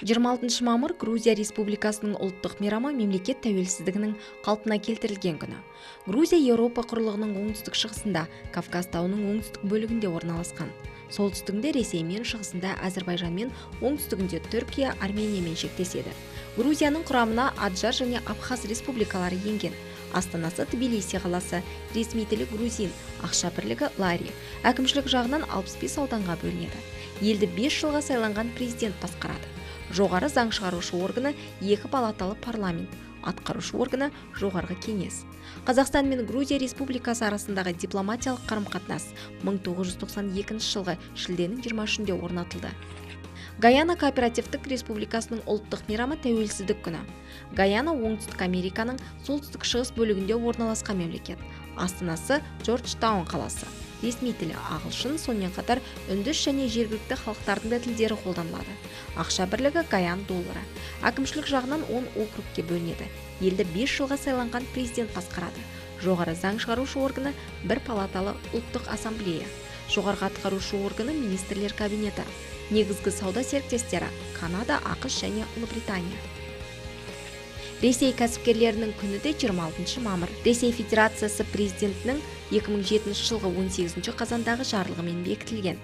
26 мамыр Грузия Республикасының ұлттық мейрамы, мемлекет тәуелсіздігінің қалпына келтірілген күні. Грузия Еуропа құрлығының оңтүстік шығысында, Кавказ тауының оңтүстік бөлігінде орналасқан. Солтүстігінде Ресеймен, шығысында Әзірбайжанмен, оңтүстігінде Түркия, Армениямен шектеседі. Грузияның құрамына Аджар және Абхаз республикалары енген. Астанасы Тбилиси қаласы, ресми тілі грузин, ақша бірлігі лари. Әкімшілік жағынан 65 ауданға бөлінеді. Елді 5 жылға сайланған президент басқарады. Жоғары заң шығарушы органы екі палаталы парламент, атқарушы органы Жоғарғы кеңес. Қазақстан мен Грузия Республикасы арасындағы дипломатиялық қарым-қатынас 1992 жылғы шілденің 23-інде орнатылды. Гаяна Кооперативтік Республикасының ұлттық мейрамы тәуелсіздік күні. Гаяна Оңтүстік Американың солтүстік шығыс бөлігінде орналасқан мемлекет. Астанасы Джорджтаун қаласы. Ресми тілі ағылшын, сонымен қатар үндіс және жергілікті халықтардың да тілдері қолданылады. Ақша бірлігі гаян доллары. Әкімшілік жағынан 10 округке бөлінеді. Елді 5 жылға сайланған президент басқарады. Жоғары заң шығарушы органы бір палаталы ұлттық ассамблея. Жоғарғы атқарушы органы министрлер кабинеті. Негізгі сауда серіктестері Канада, ақш және Ұлыбритания. Ресей кәсіпкерлерінің күні де 26 мамыр. Ресей Федерациясы президентінің 2007 жылғы 18 қазандағы жарлығымен бекітілген.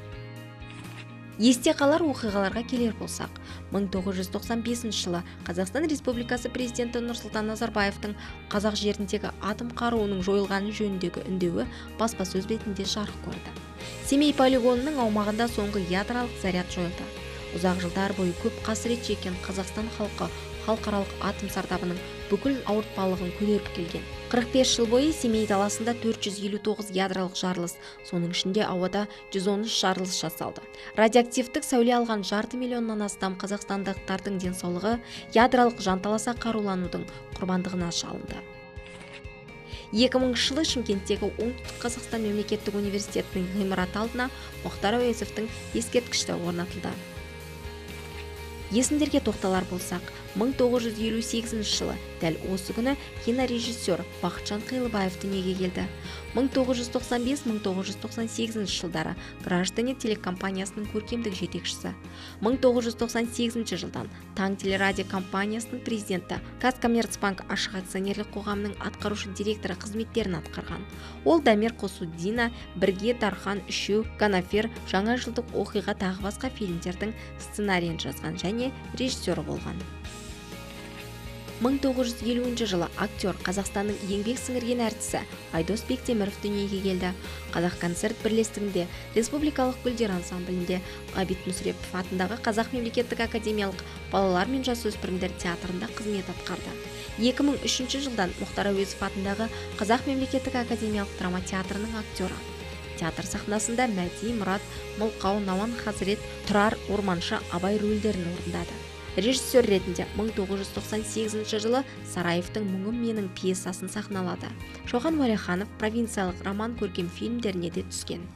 Есте қалар оқиғаларға келер болсақ, 1995 жылы Қазақстан Республикасы президенті Нұрсұлтан Назарбаевтың қазақ жеріндегі атом қаруының жойылғаны жөніндегі үндеуі баспасөз бетінде жарық көрді. Семей полигонының аумағында соңғы ядролық заряд жойылды. Ұзақ жылдар бойы көп қасірет шеккен Қазақстан халқы халықаралық атом сардабының бүкіл ауыртпалығын көтеріп келген. 45 жыл бойы Семей даласында 459 ядролық жарылыс, соның ішінде ауада 113 жарылыс жасалды. Радиоактивтік сәуле алған жарты миллионнан астам қазақстандықтардың денсаулығы ядролық жанталаса қаруланудың құрбандығына шалынды. 2000 жылы Шымкенттегі Оңтүстік Қазақстан мемлекеттік университетінің ғимараты алдына Мұхтар Әуезовтің ескерткіші орнатылды. Есімдерге тоқталар болсақ, 1958 жылы дәл осы күні кинорежиссер Бақытжан Қилыбаев дүниеге келді. 1995-1998 жылдары Граждане телекомпаниясының көркемдік жетекшісі. 1998 жылдан Таң телерадио компаниясының президенті, Казкоммерцбанк ашық акционерлік қоғамының атқарушы директоры қызметтерін атқарған. Ол Дамир Қосудина, Бірге Дархан Үшеу, Ганафер, Жаңа жылдық оқиға тағы басқа фильмдердің сценарийін жазған және режиссері болған. 1950 жылы актер, Қазақстанның еңбек сіңірген әртісі Айдос Бектеміров дүниеге келді. Қазақ концерт бірлестігінде, Республикалық гүлдер ансамблінде, Ғабит Мүсірепов атындағы Қазақ мемлекеттік академиялық балалар мен жасөспірімдер театрында қызмет атқарды. 2003 жылдан Мұхтар Әуезов атындағы Қазақ мемлекеттік академиялық драма театрының актері. Театр сахнасында Мәди, Мұрат, Мылқау, Науан Хазірет, Тұрар, Орманшы, Абай рөлдерін орындады. Режиссер ретінде 1998 жылы Сараевтың Мұңым менің пьесасын сахналады. Шоқан Уәлиханов провинциялық роман көркем фильмдеріне де түскен.